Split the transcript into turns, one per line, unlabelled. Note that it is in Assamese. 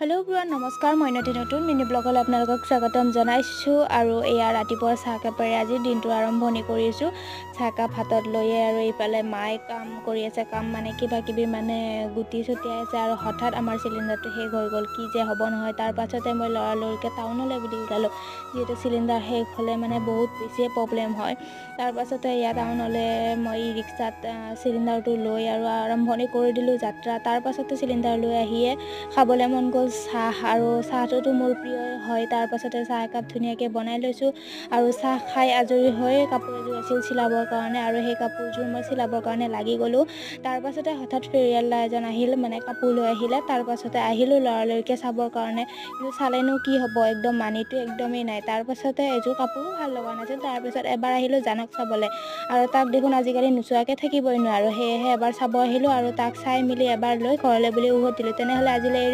হেল্ল' ব্ৰুৱান, নমস্কাৰ। মই নতুন নতুন মিনি ব্লগলৈ আপোনালোকক স্বাগতম জনাইছোঁ। আৰু এয়া ৰাতিপুৱা চাহকাপেৰে আজিৰ দিনটো আৰম্ভণি কৰিছোঁ। চাহকাপ হাতত লৈয়ে আৰু এইফালে মায়ে কাম কৰি আছে। কাম মানে কিবা কিবি মানে গুটি ছটিয়াই আছে। আৰু হঠাৎ আমাৰ চিলিণ্ডাৰটো শেষ হৈ গ'ল। কি যে হ'ব নহয়! তাৰ পাছতে মই লৰালৰিকৈ টাউনলৈ বুলি ওলালোঁ, যিহেতু চিলিণ্ডাৰ শেষ হ'লে মানে বহুত বেছিয়ে প্ৰব্লেম হয়। তাৰ পাছতে এয়া টাউনলৈ মই ই ৰিক্সাত চিলিণ্ডাৰটো লৈ আৰু আৰম্ভণি কৰি দিলোঁ যাত্ৰা। তাৰ পাছতে চিলিণ্ডাৰ লৈ আহিয়ে খাবলৈ মন গ'ল চাহ, আৰু চাহটোতো মোৰ প্ৰিয় হয়। তাৰ পাছতে চাহ একাপ ধুনীয়াকৈ বনাই লৈছোঁ আৰু চাহ খাই আজৰি হৈ কাপোৰ এযোৰ আছিল চিলাবৰ কাৰণে, আৰু সেই কাপোৰযোৰ মই চিলাবৰ কাৰণে লাগি গ'লোঁ। তাৰ পাছতে হঠাৎ ফেৰিয়ালা এজন আহিল, মানে কাপোৰ লৈ আহিলে। তাৰ পাছতে আহিলোঁ লৰালৰিকৈ চাবৰ কাৰণে, কিন্তু চালেনো কি হ'ব, একদম মানিটো একদমেই নাই। তাৰ পাছতে এযোৰ কাপোৰো ভাল লগা নাছিল। তাৰপিছত এবাৰ আহিলোঁ জানক চাবলৈ, আৰু তাক দেখোন আজিকালি নোচোৱাকৈ থাকিবই নোৱাৰোঁ। সেয়েহে এবাৰ চাব আহিলোঁ আৰু তাক চাই মেলি এবাৰ লৈ ঘৰলৈ বুলি উভতিলোঁ। তেনেহ'লে আজিলৈ এৰিছোঁ।